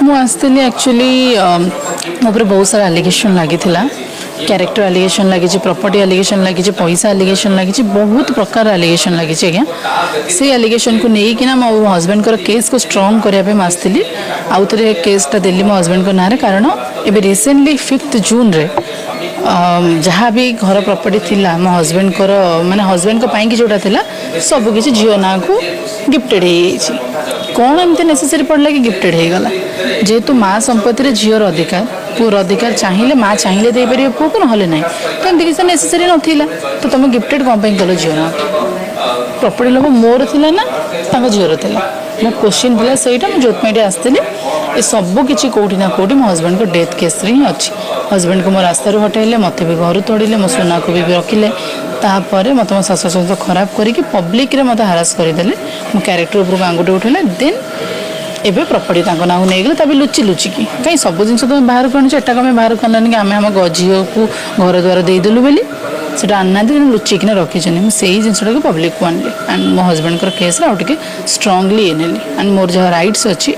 ମୁଁ ଆସିଥିଲି ଆକ୍ଚୁଆଲି, ମୋ ଉପରେ ବହୁତ ସାରା ଆଲିଗେସନ୍ ଲାଗିଥିଲା। କ୍ୟାରେକ୍ଟର ଆଲିଗେସନ୍ ଲାଗିଛି, ପ୍ରପର୍ଟି ଆଲିଗେସନ୍ ଲାଗିଛି, ପଇସା ଆଲିଗେସନ୍ ଲାଗିଛି, ବହୁତ ପ୍ରକାର ଆଲିଗେସନ୍ ଲାଗିଛି ଆଜ୍ଞା। ସେଇ ଆଲିଗେସନ୍କୁ ନେଇକିନା ମୋ ହଜବେଣ୍ଡଙ୍କର କେସ୍କୁ ଷ୍ଟ୍ରଙ୍ଗ କରିବା ପାଇଁ ମୁଁ ଆସିଥିଲି। ଆଉ ଥରେ କେସ୍ଟା ଦେଲି ମୋ ହଜବେଣ୍ଡଙ୍କ ନାଁରେ, କାରଣ ଏବେ ରିସେଣ୍ଟଲି 5th ଜୁନ୍ରେ ଯାହା ବି ଘର ପ୍ରପର୍ଟି ଥିଲା ମୋ ହଜବେଣ୍ଡଙ୍କର, ମାନେ ହଜବେଣ୍ଡଙ୍କ ପାଇଁକି ଯେଉଁଟା ଥିଲା, ସବୁକିଛି ଝିଅ ନାଁକୁ ଗିଫ୍ଟେଡ଼ ହେଇଯାଇଛି। କ'ଣ ଏମିତି ନେସେସରି ପଡ଼ିଲା କି ଗିଫ୍ଟେଡ଼ ହେଇଗଲା? ଯେହେତୁ ମା ସମ୍ପତ୍ତିରେ ଝିଅର ଅଧିକାର, ପୁଅର ଅଧିକାର, ଚାହିଁଲେ ମା ଚାହିଁଲେ ଦେଇପାରିବେ ପୁଅକୁ, ନହେଲେ ନାହିଁ। ତ ଏମିତି କିଛି ନେସେସରି ନଥିଲା, ତ ତୁମେ ଗିଫ୍ଟେଡ଼ କ'ଣ ପାଇଁ କଲ ଝିଅ ନାଁକୁ? ପ୍ରପର୍ଟି ଲୋଭ ମୋର ଥିଲା ନା ତାଙ୍କ ଝିଅର ଥିଲା? ମୋ କୋଶ୍ଚିନ୍ ଥିଲା ସେଇଟା। ମୁଁ ଯେଉଁଥିପାଇଁ ଏଠି ଆସିଥିଲି, ଏ ସବୁ କିଛି କେଉଁଠି ନା କେଉଁଠି ମୋ ହଜବେଣ୍ଡଙ୍କ ଡେଥ୍ କେସ୍ରେ ହିଁ ଅଛି। ହଜବେଣ୍ଡକୁ ମୋ ରାସ୍ତାରୁ ହଟାଇଲେ, ମୋତେ ବି ଘରୁ ତଡ଼ିଲେ, ମୋ ସୁନାକୁ ବି ରଖିଲେ। ତାପରେ ମୋତେ ମୋ ଶାଶୁ ସହିତ ଖରାପ କରିକି ପବ୍ଲିକରେ ମୋତେ ହାରାସ କରିଦେଲେ, ମୋ କ୍ୟାରେକ୍ଟର ଉପରକୁ ଆଙ୍ଗୁଠି ଉଠେଇଲେ। ଦେନ୍ ଏବେ ପ୍ରପର୍ଟି ତାଙ୍କ ନାଁକୁ ନେଇଗଲେ, ତା ବି ଲୁଚି ଲୁଚିକି। କାହିଁ ସବୁ ଜିନିଷ ତୁମେ ବାହାରକୁ ଆଣୁଛ, ଏଟା କଣ ପାଇଁ ବାହାରକୁ ଆଣିଲାନି କି ଆମେ ଆମ ଝିଅକୁ ଘର ଦ୍ୱାର ଦେଇଦେଲୁ ବୋଲି? ସେଟା ଆଣିନାହାନ୍ତି, ତେଣୁ ଲୁଚେଇକିନା ରଖିଛନ୍ତି। ମୁଁ ସେଇ ଜିନିଷଟାକୁ ପବ୍ଲିକକୁ ଆଣିଲି ଆଣ୍ଡ ମୋ ହଜବେଣ୍ଡଙ୍କର କେସ୍ରେ ଆଉ ଟିକେ ଷ୍ଟ୍ରଙ୍ଗଲି ଇଏ ନେଲି। ଆଣ୍ଡ ମୋର ଯାହା ରାଇଟ୍ସ ଅଛି,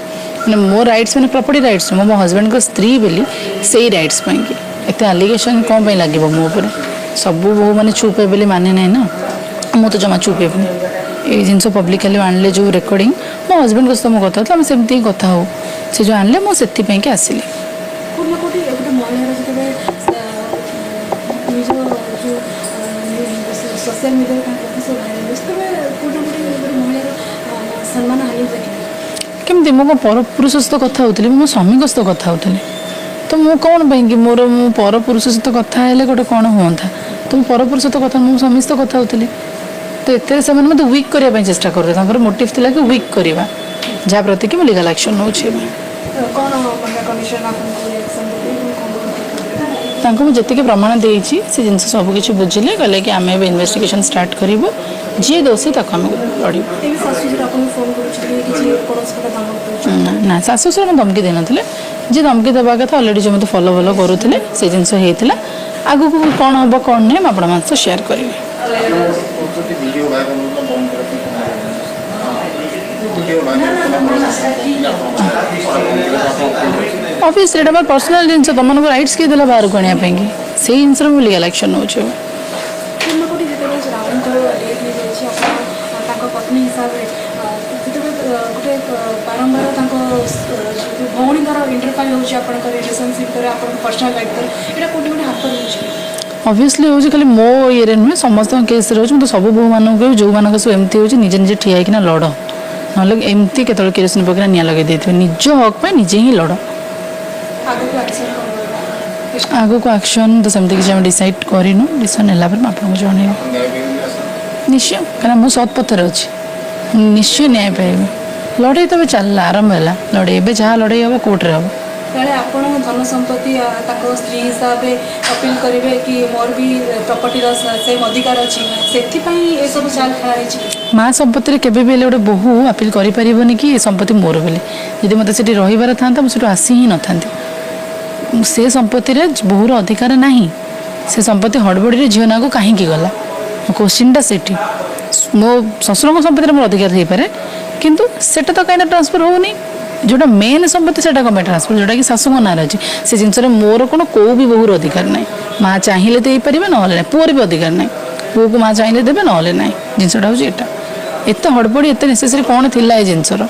ମାନେ ମୋ ରାଇଟ୍ସ ମାନେ ପ୍ରପର୍ଟି ରାଇଟ୍ସ, ମୁଁ ମୋ ହଜବେଣ୍ଡଙ୍କ ସ୍ତ୍ରୀ ବୋଲି ସେଇ ରାଇଟ୍ସ ପାଇଁକି। ଏତେ ଆଲିଗେସନ୍ କ'ଣ ପାଇଁ ଲାଗିବ ମୋ ଉପରେ? ସବୁ ବୋହୂମାନେ ଚୁପ୍ ହେବେ ବୋଲି ମାନେ ନାହିଁ ନା। ମୁଁ ତ ଜମା ଚୁପ୍ ହେବିନି। ଏଇ ଜିନିଷ ପବ୍ଲିକାଲି ଆଣିଲେ, ଯେଉଁ ରେକର୍ଡ଼ିଂ ମୋ ହଜବେଣ୍ଡଙ୍କ ସହିତ ମୁଁ କଥା ହେଉଥିଲି, ଆମେ ସେମିତି ହିଁ କଥା ହଉ, ସେ ଯେଉଁ ଆଣିଲେ, ମୁଁ ସେଥିପାଇଁକି ଆସିଲି। କୋଉଠି ନା କୋଉଠି ଗୋଟେ ମହିଳାର ଯେତେବେଳେ ନିଜ ଯେଉଁ ସୋସିଆଲ ମିଡ଼ିଆରେ ତାଙ୍କ କଥା ସବୁ ଭାଇରାଲ ହେଉଛି, ସେତେବେଳେ କୋଉଠି ନା କୋଉଠି ଗୋଟେ ମହିଳାର ସମ୍ମାନ ହାନି ହୁଏ କି ନାହିଁ? କେମିତି? ମୁଁ କ'ଣ ପରପୁରୁଷ ସହିତ କଥା ହେଉଥିଲି? ମୁଁ ମୋ ସ୍ୱାମୀଙ୍କ ସହିତ କଥା ହେଉଥିଲି। ତ ମୁଁ କ'ଣ ପାଇଁକି ମୋର, ମୁଁ ପରପୁରୁଷ ସହିତ କଥା ହେଲେ ଗୋଟେ କ'ଣ ହୁଅନ୍ତା? ତ ମୁଁ ପରପୁରୁଷ ସହିତ କଥା, ମୁଁ ସ୍ୱାମୀ ସହିତ କଥା ହେଉଥିଲି। ତ ଏଥିରେ ସେମାନେ ମୋତେ ୱିକ୍ କରିବା ପାଇଁ ଚେଷ୍ଟା କରୁଥିଲେ। ତାଙ୍କର ମୋଟିଭ୍ ଥିଲା କି ୱିକ୍ କରିବା, ଯାହା ପ୍ରତି କି ମୁଁ ଲିଗାଲ୍ ଆକ୍ସନ୍ ନେଉଛି ଏବେ। କ'ଣ ମହିଳା କମିଶନ ଆପଣଙ୍କୁ ରିଆକ୍ସନ୍ ଦେଲେ ଏବଂ କ'ଣ? ତାଙ୍କୁ ମୁଁ ଯେତିକି ପ୍ରମାଣ ଦେଇଛି, ସେ ଜିନିଷ ସବୁକିଛି ବୁଝିଲେ। କହିଲେ କି ଆମେ ଏବେ ଇନଭେଷ୍ଟିଗେସନ୍ ଷ୍ଟାର୍ଟ କରିବୁ, ଯିଏ ଦୋଷୀ ତାକୁ ଆମେ ଲଢ଼ିବୁ। ଏବେ ଶାଶୁ ଶ୍ୱଶୁର ଆପଣଙ୍କୁ ଫୋନ୍ କରୁଛନ୍ତି, କିଛି କୌଣସି ପ୍ରକାର ଧମକ ଦେଉଛନ୍ତି? ନା ନା, ଶାଶୁ ଶ୍ୱଶୁର ମୋତେ ଧମକି ଦେଇନଥିଲେ। ଯିଏ ଧମକି ଦେବା କଥା, ଅଲରେଡ଼ି ଯିଏ ମୋତେ ଫଲୋ ଫଲୋ କରୁଥିଲେ, ସେ ଜିନିଷ ହେଇଥିଲା। ଆଗକୁ କ'ଣ ହେବ କ'ଣ ନାହିଁ, ମୁଁ ଆପଣମାନଙ୍କ ସହ ସେୟାର କରିବି। କହୁଛନ୍ତି ଭିଡ଼ିଓ ଭାଇରାଲ ହେଉଥିଲା, ବନ୍ଦ କରିବା ପାଇଁ। ଭିଡ଼ିଓ ଭାଇରାଲ କଲା। ଅବଭିୟସଲି ଏଇଟା ମୋର ପର୍ସନାଲ ଜିନିଷ। ତମମାନଙ୍କୁ ରାଇଟ୍ସ କିଏ ଦେଲା ବାହାରକୁ ଆଣିବା ପାଇଁକି? ସେଇ ଜିନିଷରେ ମୁଁ ଲିଗାଲ ଆକ୍ସନ୍ ନେଉଛି ଏବେ। କୋଉଠି ନା କୋଉଠି ଯେତେବେଳେ ରାହୁଲଙ୍କର ଡେଥ୍ ହେଇଯାଇଛି, ଆପଣ ତାଙ୍କ ପତ୍ନୀ ହିସାବରେ ଯେତେବେଳେ ଗୋଟେ ବାରମ୍ବାର ତାଙ୍କ ଯୋଉ ଭଉଣୀଙ୍କର ଇଣ୍ଟରଫାଇ ହେଉଛି ଆପଣଙ୍କ ରିଲେସନସିପ୍ରେ, ଆପଣଙ୍କ ପର୍ସନାଲ ଲାଇଫ୍ରେ, ଏଇଟା କୋଉଠି ଗୋଟେ ହାତ ରହୁଛି କି? ଅବଭିୟସଲି ହେଉଛି। ଖାଲି ମୋ ଇଏରେ ନୁହେଁ, ସମସ୍ତଙ୍କ କେସ୍ରେ ହେଉଛି। ମୁଁ ତ ସବୁ ବୋହୂମାନଙ୍କୁ କହିବି, ଯେଉଁମାନଙ୍କ ସବୁ ଏମିତି ହେଉଛି, ନିଜେ ନିଜେ ଠିଆ ହେଇକିନା ଲଢ଼, ନହେଲେ ଏମିତି କେତେବେଳେ କିରୋସିନ ପକେଇନା ନିଆଁ ଲଗେଇ ଦେଇଥିବେ। ନିଜ ହକ୍ ପାଇଁ ନିଜେ ହିଁ ଲଢ଼। ଆଗକୁ ଆକ୍ସନ୍ କ'ଣ ରହିବ? ଆଗକୁ ଆକ୍ସନ୍ ତ ସେମିତି କିଛି ଆମେ ଡିସାଇଡ଼୍ କରିନୁ। ଡିସିସନ୍ ନେଲା ପରେ ମୁଁ ଆପଣଙ୍କୁ ଜଣେଇବି। ନ୍ୟାୟ ପାଇବେ ବୋଲି ଆଶା? ନିଶ୍ଚୟ, କାରଣ ମୁଁ ସତ୍ ପଥରେ ଅଛି, ନିଶ୍ଚୟ ନ୍ୟାୟ ପାଇବି। ଲଢ଼େଇ ତ ଏବେ ଚାଲିଲା, ଆରମ୍ଭ ହେଲା ଲଢ଼େଇ। ଏବେ ଯାହା ଲଢ଼େଇ ହେବ, କୋର୍ଟରେ ହେବ। କାଳେ ଆପଣ ଧନ ସମ୍ପତ୍ତି ତାଙ୍କ ସ୍ତ୍ରୀ ହିସାବରେ ଅପିଲ କରିବେ କି ମୋର ବି ପ୍ରପର୍ଟିର ସେମ୍ ଅଧିକାର ଅଛି, ସେଥିପାଇଁ ଏସବୁ ଚାଲ ଖେଳା ହେଇଛି କି? ମା ସମ୍ପତ୍ତିରେ କେବେ ବି ହେଲେ ଗୋଟେ ବୋହୂ ଆପିଲ୍ କରିପାରିବନି କି ଏ ସମ୍ପତ୍ତି ମୋର ବୋଲି। ଯଦି ମୋତେ ସେଠି ରହିବାର ଥାନ୍ତା, ମୁଁ ସେଠୁ ଆସି ହିଁ ନଥାନ୍ତି। ସେ ସମ୍ପତ୍ତିରେ ବୋହୂର ଅଧିକାର ନାହିଁ। ସେ ସମ୍ପତ୍ତି ହଡ଼ବଡ଼ିରେ ଝିଅ ନାଁକୁ କାହିଁକି ଗଲା? ମୋ କୋଶ୍ଚିନ୍ଟା ସେଠି। ମୋ ଶ୍ୱଶୁରଙ୍କ ସମ୍ପତ୍ତିରେ ମୋର ଅଧିକାର ହେଇପାରେ, କିନ୍ତୁ ସେଟା ତ କାହିଁକି ଟ୍ରାନ୍ସଫର୍ ହେଉନି? ଯେଉଁଟା ମେନ୍ ସମ୍ପତ୍ତି, ସେଟା କ'ଣ ପାଇଁ ଟ୍ରାନ୍ସଫର୍, ଯେଉଁଟାକି ଶାଶୁଙ୍କ ନାଁରେ ଅଛି? ସେ ଜିନିଷରେ ମୋର କ'ଣ, କେଉଁ ବି ବୋହୂର ଅଧିକାର ନାହିଁ। ମା ଚାହିଁଲେ ଦେଇପାରିବେ, ନହେଲେ ନାହିଁ। ପୁଅର ବି ଅଧିକାର ନାହିଁ। ପୁଅକୁ ମା ଚାହିଁଲେ ଦେବେ, ନହେଲେ ନାହିଁ। ଜିନିଷଟା ହେଉଛି ଏଇଟା। ଏତେ ହଡ଼ବଡ଼ି, ଏତେ ନେସେସରି କ'ଣ ଥିଲା ଏ ଜିନିଷର?